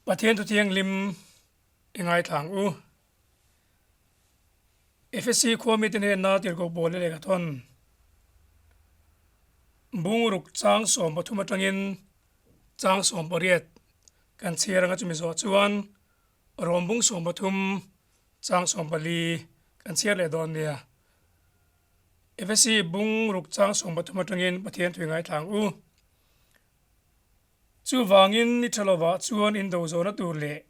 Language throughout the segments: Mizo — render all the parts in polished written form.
Pathian thu thianghlim i ngaithla ang u. Efesi khua mite hnena tirhkoh pawl i lehkha thawn. Bungruk chang 13 atangin chang 18 kan chhiar anga chumi zawh chuan Rom bung 13 chang 14 kan chhiar leh dawn nia. Efesi bungruk chang 13 atangin Pathian thu i ngaithla ang u. Chuvangin ni tha lovah chuan in do zawhna tur leh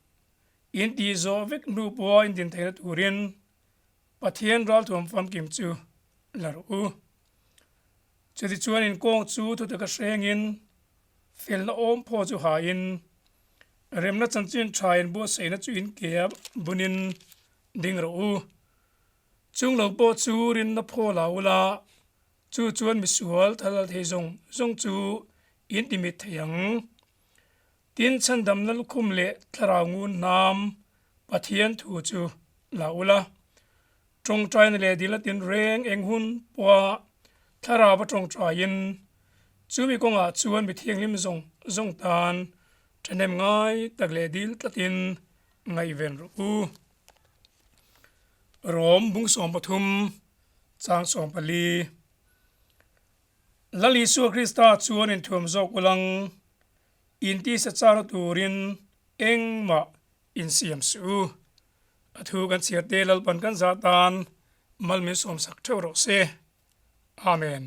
in tih zawh vek hnu pawha in din theihna turin Pathian ralthuam famkim chu la rawh u. Chutichuan in kawng chu thutaka hrengin felna awm phaw chu hain remna chanchin tha in buatsaihna chu in ke a bunin ding rawh u. Chung lo pawh chu rinna phaw la ula Chu chuan misual thal thei zawng zawng chu in ti mit thei ang. Tin, chhandamna lukhum leh thlarau ngun hnam Pathian thu chu la ula. Tawngtaina leh dil a tin reng eng hun pawha thlarau a tawngtaiin chumi kawngah chuan mi thianghlim zawng zawng tan thahnem ngai tak leh dil tlatin ngaihven rawh u. Rom bung 13 Chang 14. Lal Isua Krista chuan inthuam zawk ulang, intisa chana turin engmah insiam suh u. A thu kan chhiar te Lalpan kan zah tan mal min sawmsak theuh rawh se. Amen.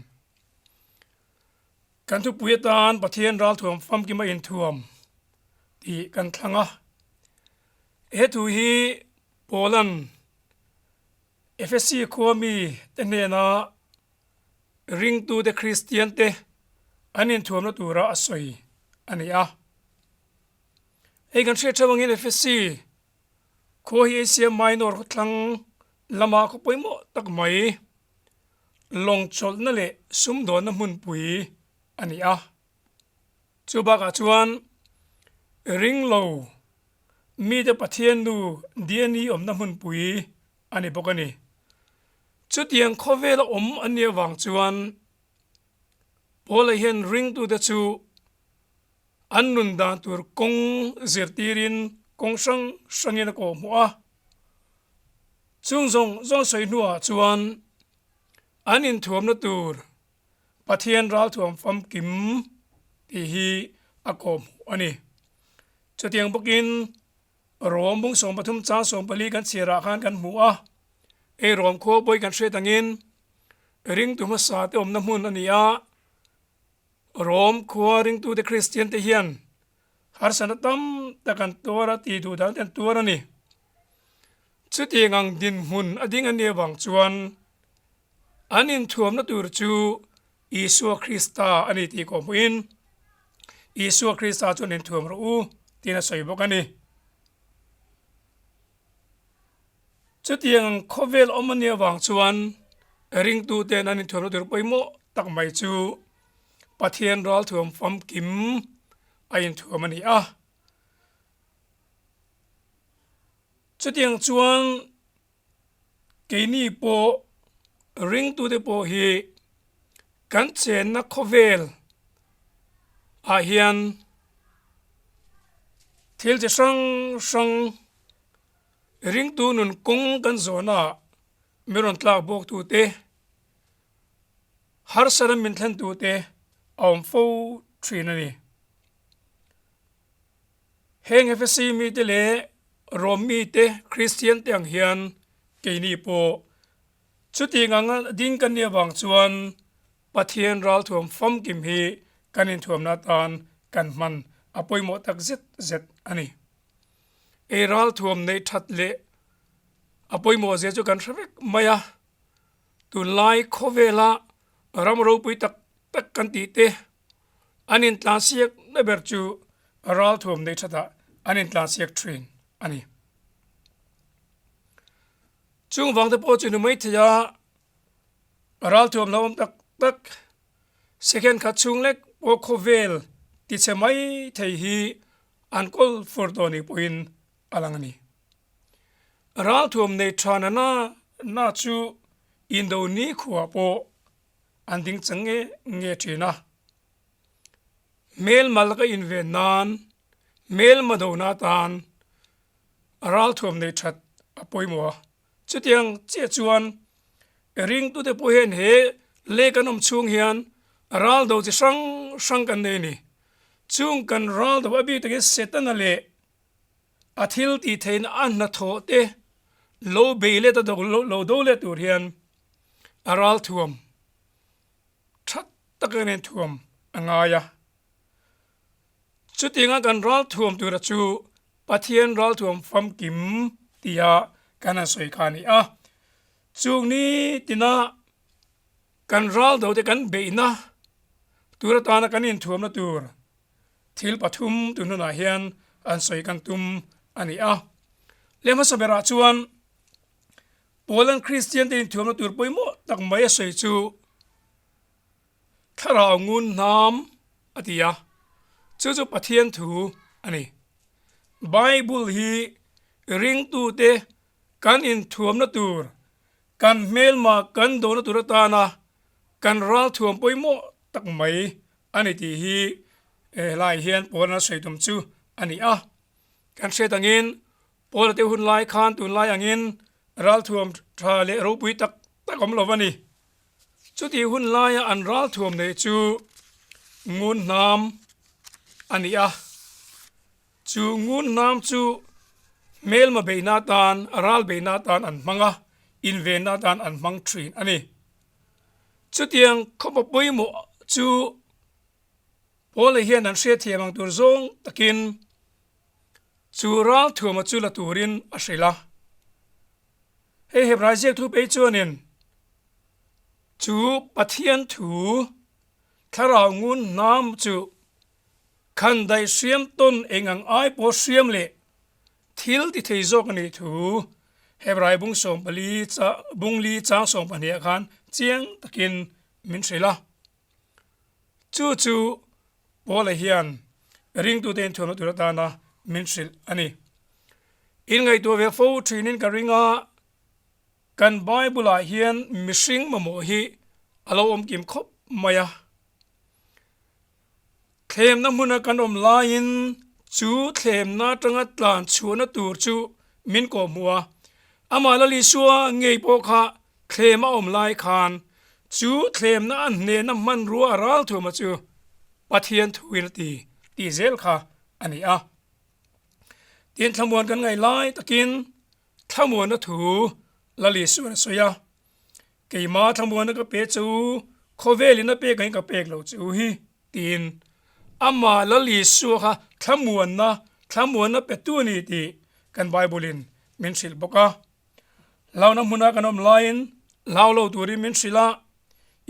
Kan thupui atan Pathian ralthuam famkim a inthuam tih kan thlang a. He thu hi Paulan Efesi khua mi te hnena ringtute Kristian te an inthuamna tura a sawi a ni a. Hei kan hriat theuh angin Efesi khua hi Asia Minor khawthlang lama khaw pawimawh tak mai lawng chawlhna leh sumdawnna hmunpui a ni a. Chu bakah chuan ringlo mite Pathian nu Diani awmna hmunpui a ni bawk a ni. Chutiang khawvela awm an nih avang chuan Paula hian ringtute chu an nun dan tur kawng zirtirin kawng hrang hrangin a kawhhmuh a. Chung zawng zawng sawi hnuah chuan an inthuamna tur Pathian ralthuam famkim tih hi a kawhhmuh a ni. Chutiang bawkin Rom bung 13 chang 14 kan chhiarah khan kan hmu a, hei Rom khua pawi kan hriat angin ringtu hmasa te awmna hmun a ni a, Rom khua ringtute Kristian te hian harsatna tam tak an tuar a tih duh dan te an tuar a ni. Chutiang ang dinhmun a ding a nih avang chuan An inthuamna tur chu Isua Krista a ni tih kawhhmuhin, Isua Krista chuan inthuam rawh u tiin a sawi bawk a ni. Chutiang ang khawvel awm a nih avang chuan ringtuten an inthuamna tur pawimawh tak mai chu Pathian ralthuam famkim a inthuam a ni a. Chutiang chuan Keini pawh ringtute pawh hi kan chenna khawvel ah hian thil chi hrang hrang ringtu nun kawng kan zawhna ah mi rawn tlak bawk tute harsa ram min thlen tute a awm fo thin a ni. Heng Efesi mite leh Rom mite Kristian te ang hian keini pawh chutiang anga ding kan nih avang chuan Pathian ralthuam famkim hi kan inthuamna atan kan hman a pawimawh tak zet zet a ni. Ei ralthuam neih that leh a pawimawh zia chu kan hre vek mai a, tunlai khawvela ram ropui tak tak kan tih te An intlansiak na ber chu ralthuam nei thatah an intlansiak thin a ni. Chung vangte pawh chu ni mai thei a, ralthuam lo awm tak tak second khat chhung lek pawh khawvel tichhe mai thei hi an kawl fur tawh ni pawhin a lang a ni. Ralthuam nei tha na na na chu indo nikhua pawh an ding chang nge nge thin a. Hmelma laka inven nan. Hmelma dona atan a ralthuam nei that a pawimawh a. Chutiang chiah chuan ringtute pawh hian he lei kan awm chhung hian ral do chi hrang hrang kan nei a ni. Chung kan ral do a bik takin Setana leh a thil tih theihna a hnathawh te lo bei let a lo do let tur hian a ralthuam tha takin a inthuam a ngai a. Chutianga kan ralthuam tura chu Pathian ralthuam famkim tia kan han sawi kha a ni a. Chung ni tina kan raldo te kan beihna tur atana kan inthuamna tur thil pathum tun hunah hian an sawi kan tum a ni a. Leh hmasa berah chuan Poland Kristian te inthuamna tur pawimawh tak mai a sawi chu Thlarau ngun hnam a ti a, chu chu Pathian thu a ni. Bible hi ringtute kan inthuamna tur, kan hmelma kan dawhna tur atana kan ralthuam pawimawh tak mai a ni tih hi helai hian Paulana sawi tum chu a ni a. Kan hriat angin Paula te hun lai khan tunlai angin ralthuam tha leh ropui tak tak awm lo a ni. Chutih hun laia an ralthuam neih chu ngun hnam a ni a, chu ngun hnam chu hmelma beihna atan, ral beihna atan an hmang a, invenna atan an hmang thin a ni. Chutiang khawpa pawimawh chu Paula hian an hriatthiam ang tur zawng takin chu ralthuama chu la turin a hrilh a. Hei Hebrai ziak thu pei chuanin chu Pathian thu thlarau ngun hnam chu khan daih hriam tawn eng ang ai pawh hriam leh thil ti thei zawk a nih thu Hebrai bung 14 cha bung li chang 12 ah khan chiang takin min hrilh a. Chu chu Paula hian ringtute inthuamna tur atana min hrilh a ni. Inngaihtuah ve fo thinin ka ring a, kan Bible-ah hian mihring mamawh hi a lo awm kim khawp mai a. Thlemna hmuna kan awm laiin chu thlemna atanga tlan chhuahna tur chu min kawhhmuh a, amah Lal Isua ngei pawh kha thlem a awm lai khan chu thlemna a hnehna hmanrua a ral thuama chu Pathian thuin a ti tih zel kha a ni a. Tin, thlamuan kan ngaih lai takin thlamuanna thu Lal Isuan a sawi a, Keimah thlamuanna ka pe chu khawvelin a pek angin ka pek lo chu hi tiin amah Lal Isua kha thlamuanna thlamuanna petu a ni tih kan Bible-in min hrilh bawk a. Hlauhna hmuna kan awm laiin hlau lo turin min hrilh a,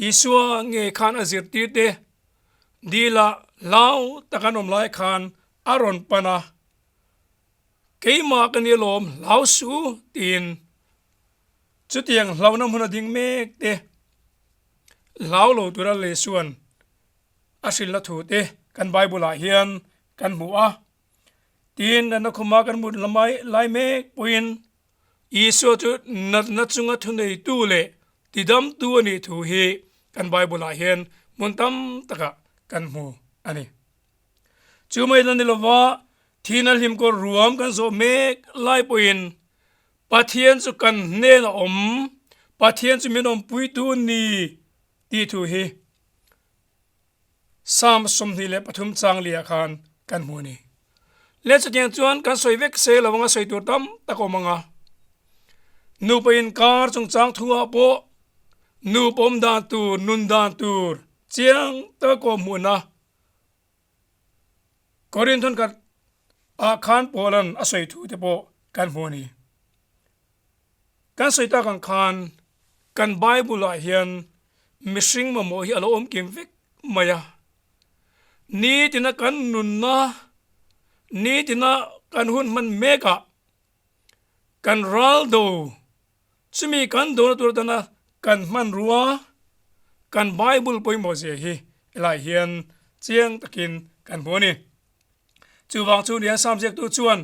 Isua nge khan a zirtirte dila hlau tak an awm lai khan a rawn pan a, Keimah ka ni alawm hlau suh tiin chutiang hlauhna hmuna ding mek te hlau lo tura Lisuan a hrilhna thu te kan Bible ah hian kan hmu a. Tin, natna khuma kan mut lamai lai mek pawhin Isua chu natna chunga thuneitu leh tidamtu a nih thu hi kan Bible ah hian hmun tam takah kan hmu a ni. Chu mai la ni lova thihna hlim kawr ruam kan zawh mek lai pawhin Pathian chu kan hnen a awm, Pathian chu min awmpuitu ni tih thu hi Psalm 23 chang liah khan kan hmu a ni. Le chutiang chuan kan sawi vek se lo anga sawi tur tam tak awm anga. Nupa inkar chungchang thu ah pawh nupa awm dan tur, nun dan tur chiang taka kawh hmuhna Korinthon khat ah khan Paulan a sawi thu te pawh kan hmu a ni. Kan sawi tak ang khan kan Bible ah hian mihring mamawh hi a lo awm kim vek mai a. Nitina kan nunna, nitina kan hun hman mek ah kan ral do, chumi kan dona tur atana kan hmanrua, kan Bible pawimawh zia hi helai hian chiang takin kan hmu a ni. Chuvang chu nia Sam ziaktu chuan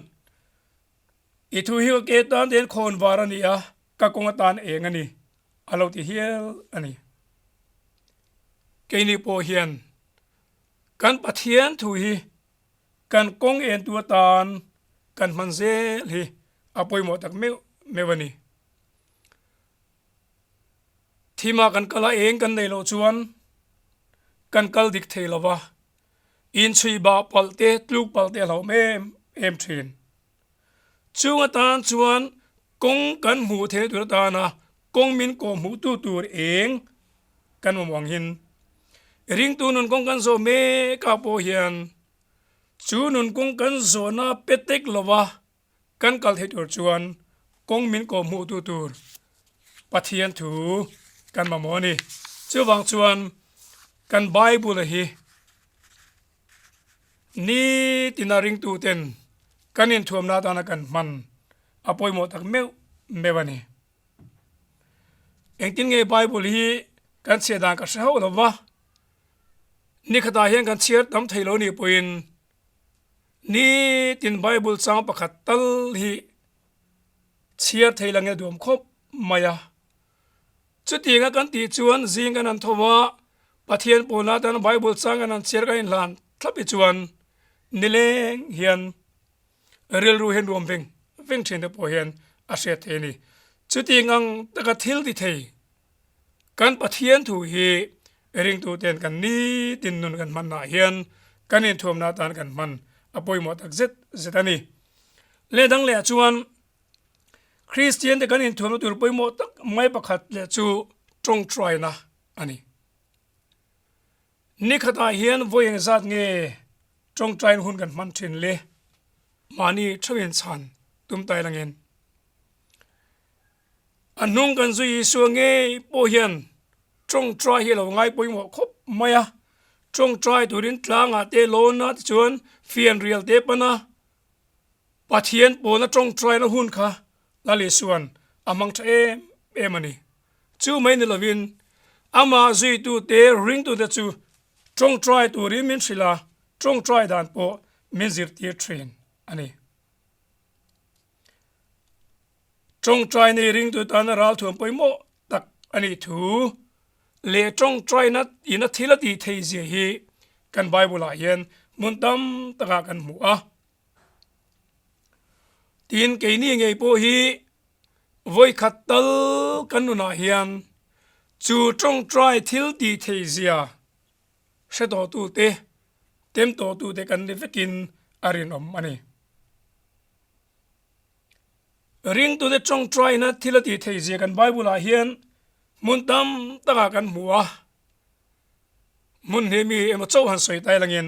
I thu hi ka ke tan te hian khawn var a ni a, ka kawng atan eng a ni, a lo ti hial a ni. Keini pawh hian kan Pathian thu hi. kan kawng entu atan kan hman zel hi a pawimawh tak meuh meuh a ni. Thimah kan kal a eng kan neih loh chuan kan kal dik thei lo va, inchhui bah palh te tluk palh te a hlauhawm em em thin. Chung atan chuan kawng kan hmuh theihna tur atana kawng min kawh hmuh tu tur eng kan mamawh ang hin ringtu nun kawng kan zawh mek ah pawh hian chu nun kawng kan zawhna pe tek lova kan kal theih tur chuan kawng min kawh hmuh tu tur Pathian thu kan mamawh a ni. Chuvang chuan kan Bible hi Nitina ringtuten kan inthuamna atana kan hman a pawimawh tak meuh meuh a ni. Engtin nge Bible hi kan chhiar dan ka hre hauh lo va, nikhatah hian kan chhiar tam thei lo nih pawhin nitin Bible chang pakhat tal hi chhiar thei la nge duam khawp mai a. Chutianga kan tih chuan zing kan han tho a, Pathian pawhna atan Bible chang kan han chhiar kan inhlan thlap hi chuan nileng hian rilru hian ruam veng veng thin te pawh hian a hriat thei a ni. Chutiang ang taka thil ti thei kan Pathian thu hi ringtuten kan nitin nun kan hmannaah hian kan inthuamna atan kan hman a pawimawh tak zet zet a ni. Leh dang lehah chuan Kristian te kan inthuamna tur pawimawh tak mai pakhat leh chu tawngtaina a ni. Ni khatah hian vawi engzat nge tawngtain hun kan hman thin le? Mahni theuhin chhan tum tai langin. A hnung kan zui Isua ngei pawh hian tawngtai hi a lo ngai pawimawh khawp mai a. Tawngtai turin tlangah te lawn a tichuan fianrial te pan a. Pathian pawlna tawngtaina hun kha Lal Isua'n a hmang tha em em a ni. Chu mai ni lovin amah zuitute ringtute chu tawngtai turin min hrilh a, tawngtai dan pawh min zirtir thin a ni. Tawngtai nei ringtu tana ralthuam pawimawh tak a nih thu leh tawngtaina ina thil a tih theih zia hi kan Bible ah hian hmun tam takah kan hmu a. Tin, keini ngei pawh hi vawikhat tal kan nunah hian chu tawngtai thil tih theih zia hre tawhtute, tem tawhtute kan ni vekin a rinawm a ni. Ringtute tawngtaina thil a tih theih zia kan Bible ah hian hmun tam takah kan hmu a. Hmun hnih mi emaw chauh han sawi tai langin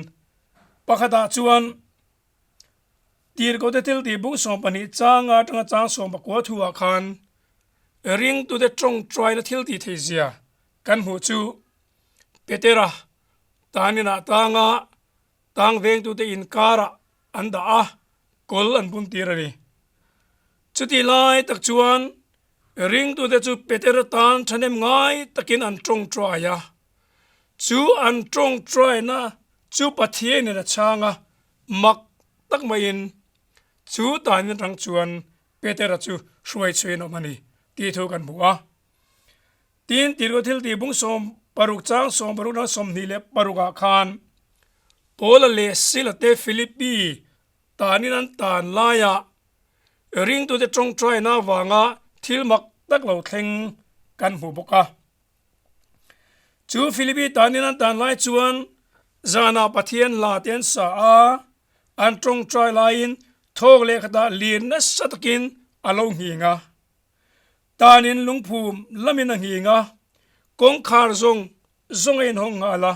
pakhatah chuan Tirhkohte thil tih bung 12 changa atanga chang 19 thuah khan ringtute tawngtaina thil tih theih zia kan hmuh chu Petera taninah tanga tang vengtute inkarah an dah a, kawl an bun tir a ni. Chutih lai tak chuan ringtute chu Petera tan thahnem ngai takin an tawngtai a. Chu an tawngtaina chu Pathianin a chhang a, mak tak maiin chu tanin atang chuan Petera chu hruai chhuiin a awm a ni tih thu kan hmu a. Tin, Tirhkoh thiltih bung 16 chang 16 atanga 26 ah khan Paula leh Sila te Philippi tanin an tan laiah ringtute tawngtaina avanga thil mak tak lo thleng kan hmu bawk a. Chu Philippi tanin an tan lai chuan zanah Pathian hla te an sa a, an tawngtai laiin thawk leh khatah lir nasa takin a lo nghing a. Tanin lungphum lamin a nghing a, kawngkhar zawng zawng a inhawng nghal a.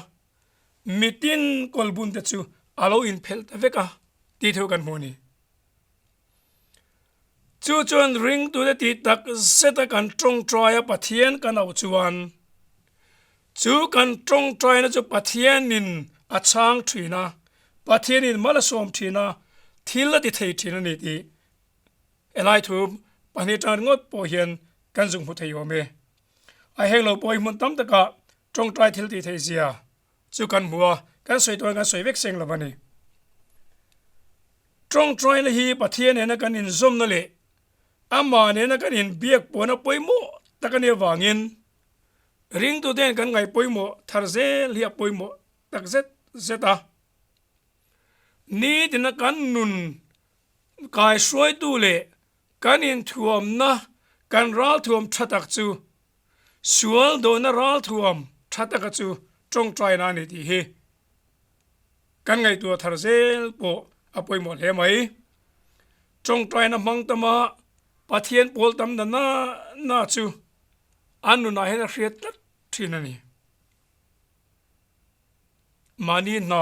Mitin kawlbun te chu a lo inphelh ta vek a tih thu kan hmu a ni. Chu chuan ringtute tih tak zeta kan tawngtai a Pathian kan auh chuan chu kan tawngtaina chu Pathianin a chhang thin a, Pathianin mal a sawm thin a, thil a ti thei thin a ni tih helai thu pahnih atang ringawt pawh hian kan zuk hmu thei awm e. A heng lo pawh hi hmun tam takah Tawngtai thil tih theih zia chu kan hmu a, kan sawi turin kan sawi vek seng lo a ni. Tawngtaina hi Pathian nena kan inzawmna leh Amah nena kan inbiak pawhna pawimawh tak a nih avangin ringtuten kan ngaih pawimawh thar zel hi a pawimawh tak zet zet a. Nitina kan nun kaihruaitu leh kan inthuamna kan ralthuam tha tak chu sual dawhna ralthuam tha taka chu tawngtaina a ni tih hi kan ngaihtuah thar zel pawh a pawimawh hle mai. Tawngtaina hmang tama Pathian pawl tam na na na chu an nunah hian a hriat tlat thin a ni. Mahni hna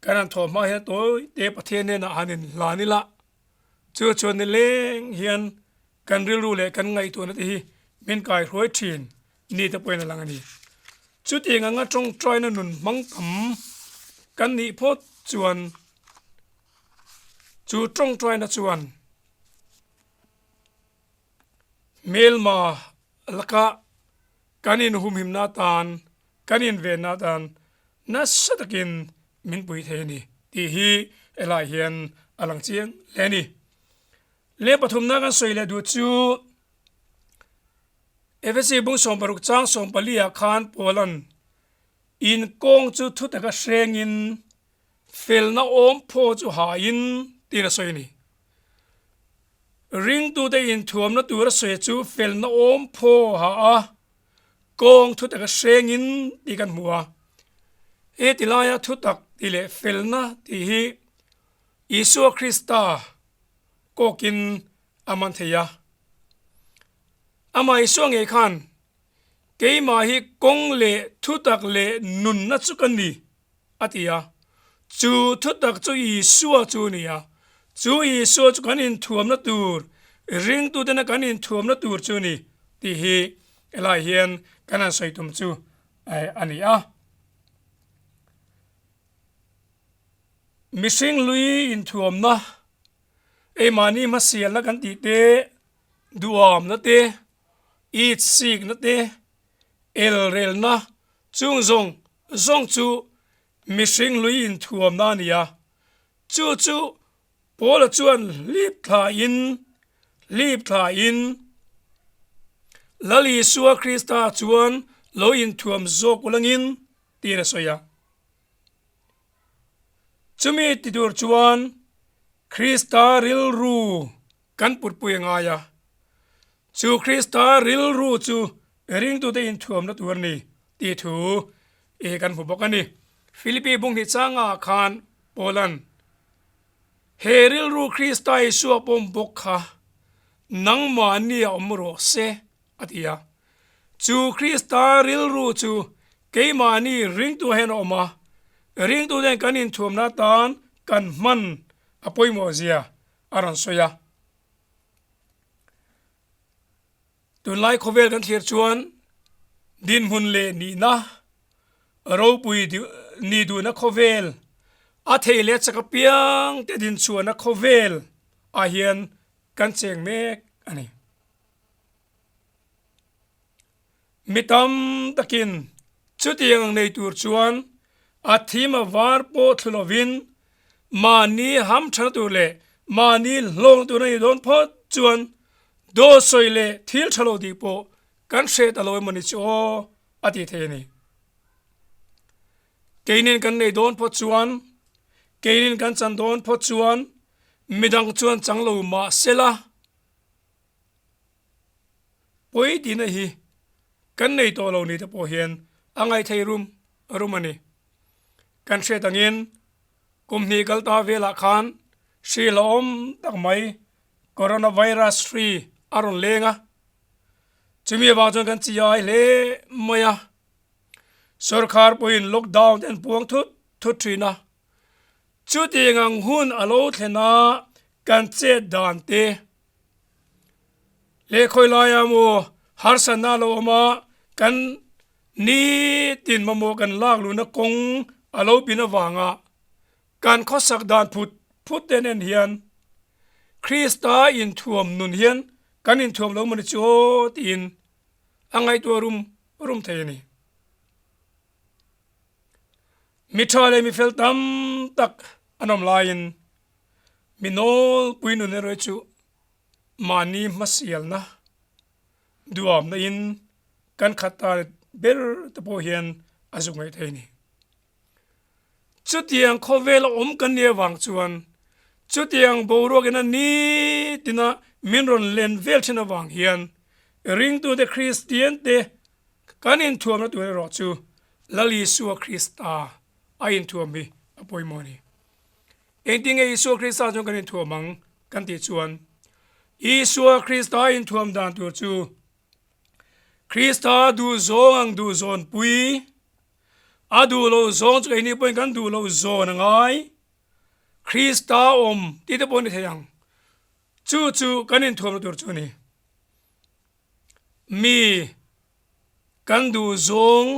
kan han thawh hma hian tawi te Pathian hnenah han inhlan ila chu chuan nileng hian kan rilru leh kan ngaihtuahna te hi min kaihruai thin ni te pawhin a lang a ni. Chutiang anga tawngtaina nun hmang tam kan nih phawt chuan chu tawngtaina chuan hmelma laka kan inhumhimna atan kan invenna atan nasa takin min pui thei a ni tih hi helaiah hian a lang chiang hle a ni. Leh pathumna kan sawi leh duh chu Efesi bung 16 chang 14 ah khan Paula'n in kawng chu thu taka hrengin felna awm phaw chu hain tiin a sawi a ni. Ringtute inthuamna tur a sawi chu felna awm phaw ha a kawng thu taka hrengin tih kan hmu a. He ti laia thutak tih leh felna tih hi Isua Krista kawkin a man thei a. Amah Isua ngei khan, Keimah hi kawng leh thutak leh nunna chu ka ni, a ti a. Chu thutak chu Isua chu a ni a. Chu Isua chu kan inthuamna tur, ringtutena kan inthuamna tur chu a ni tih hi helai hian kan han sawi tum chu a ni a. Mihring lui inthuamna, eimahni hmasialna kan tih te, duhamna te, itsikna te, elrelna chung zawng zawng chu mihring lui inthuamna a ni a. Chu chu Paula chuan hlip thlain hlip thlain Lal Isua Krista chuan lo inthuam zawk ulangin tiin a sawi a. Chumi ti tur chuan Krista rilru kan putpui a ngai a, chu Krista rilru chu ringtute inthuamna tur a ni tih thu i kan hmu bawk a ni. Philippi bunghnih changah khan Paula'n, He rilru Krista Isua pawm bawk kha nangmahni a awm rawh se, a ti a. Chu Krista rilru chu keimahni ringtu hian a awm a, ringtuten kan inthuamna atan kan hman a pawimawh zia a rawn sawi a. Tunlai khawvel kan thlir chuan dinhmun leh nihna ropui ni duhna khawvel a thei leh chak apiang te dinchhuahna khawvel ah hian kan cheng mek a ni. Mi tam takin chutiang ang nei tur chuan a thim a var pawh thlu lovin mahni hamthana tur leh mahni hlawng tur a nih dawn phawt chuan dawt sawi leh thil tha lo tih pawh kan hre ta lo emawni chu aw a ti thei a ni. Keinin kan nei dawn phawt chuan, keinin kan chan dawn phawt chuan midang chuan chang lo mah sela, Pawi tihna hi kan nei tawh lo ni te pawh hian a ngaihthei rum rum a ni. Kan hriat angin kum hnih kal ta velah khan hri hlauhawm tak mai coronavirus hri a rawn leng a, chumi avang chuan kan chi ai hle mai a, sorkar pawhin lockdown te an puang thut thut thin a, chutiang ang hun a lo thlen a kan chet dan te Leh khawi laia maw harsatna a lo awm a, kan nitin mamawh kan lak luhna kawng a lo bin avanga kan khawsak dan phut phut te nen hian Krista inthuam nun hian kan inthuam lo mawni chu aw tiin a ngaihtuah rum rum thei a ni. Mi tha leh mi fel tam tak an awm laiin mi nawlpui nun erawh chu mahni hmasialna duamna in kan khat ta ber te pawh hian a zuk ngaih thei a ni. Chutiang khawvela awm kan nih avang chuan chutiang boruakin a nitina min rawn len vel thin avang hian ringtute Kristiante kan inthuamna tur erawh chu Lal Isua Krista a inthuam hi a pawimawh a ni. Engtin nge Isua Krista chuan kan inthuam ang kan tih chuan Isua Krista inthuam dan tur chu Krista duhzawng ang duhzawnpui, a duh loh zawng chu keini pawhin kan duh loh zawn a ngai. Krista awm tih te pawh a ni thei ang. Chu chu kan inthuamna tur chu a ni. Mi kan duhzawng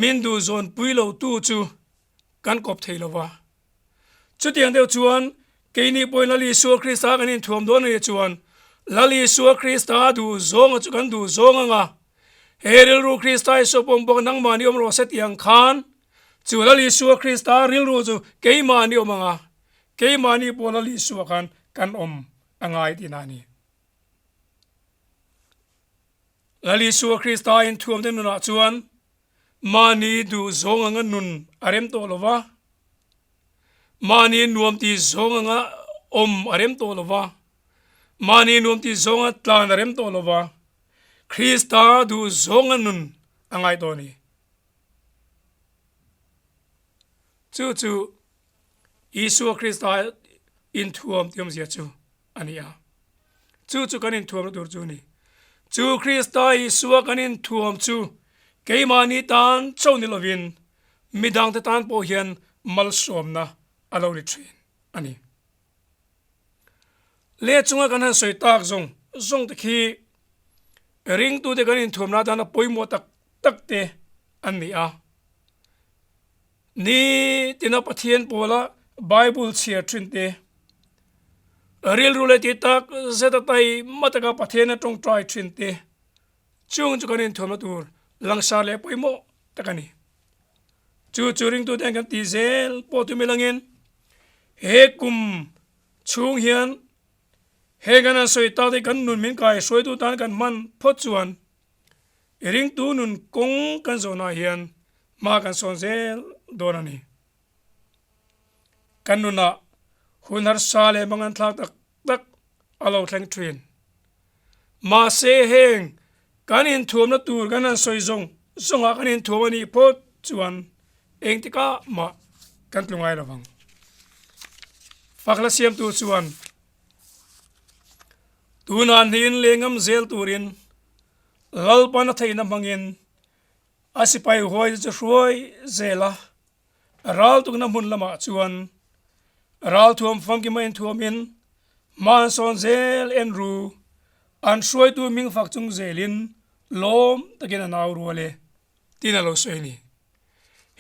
min duhzawnpui lo tu chu kan kawp thei lo va. Chutiang deuh chuan keini pawhin Lal Isua Krista kan inthuam dawn a nih chuan Lal Isua Krista duh zawnga chu kan duh zawng anga he rilru Krista Isua pawm bawk nangmahni awm rawh se tih ang khan chu Lal Isua Krista rilru chu keimahni awm anga keimahni pawh Lal Isua khan kan awm a ngai tihna a ni. Lal Isua Krista inthuam te nunah chuan Mahni duh zawng anga nun a rem tawh lo va, mahni nuam tih zawng anga awm a rem tawh lo va, mahni nuam tih zawnga tlan a rem tawh lo va, Krista duh zawnga nun a ngai tawh a ni. Chu chu Isua Krista inthuam tih awmzia chu a ni a. Chu chu kan inthuamna tur chu a ni. Chu Krista Isua kan inthuam chu keimahni tan chauh ni lovin midangte tan pawh hian malsawmna a lo ni thin a ni. Leh chunga kan han sawi tak zawng zawng te khi ringtute kan inthuamna atana pawimawh tak tak te an ni a. Ni tina Pathian pawla Bible chhiar thin te, rilru leh tih tak zet a taima taka Pathian a tawngtai thin te chung chu kan inthuamna tur langsar leh pawimawh tak a ni. Chu chu ringtute hian kan tih zel pawh tumi langin he kum chhung hian heng an han sawi tak te kan nun min kai hruaitu tan kan hman phawt chuan I ringtu nun kawng kan zawnah hian hma kan sawn zel dawn a ni. Kan nunah hun harsa leh mangan thlak tak tak a lo thleng thin. Mahse heng kan inthuamna tur kan han sawi zawng zawngah kan inthuam a nih phawt chuan engtikah mah kan tlu ngai lovang. Fakhla siamtu chuan tunah hniin leh ngam zel turin Lalpan a theihna hmangin a sipai huai chu hruai zel a, raltukna hmun lamah chuan ralthuam famkim a inthuamin hma an sawn zel en ru, an hruaitu hming fak chung zelin lawm takin a nau rual e tiin a lo sawi a ni.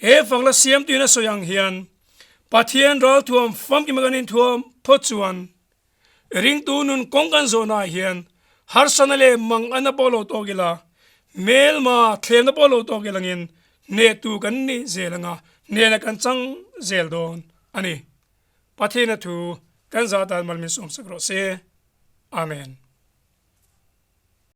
He fakna siamtuin a sawi ang hian Pathian ralthuam famkim a kan inthuam phawt chuan Ringtu nun kawng kan zawhnaah hian harsana leh mang ana pawh lo tawk ila, hmelma thlemna pawh lo tawk ilangin hnehtu kan ni zel anga hnehna kan chang zel dawn a ni. Pathiana thu kan zah dan mal min sawmsak rawh se. Amen.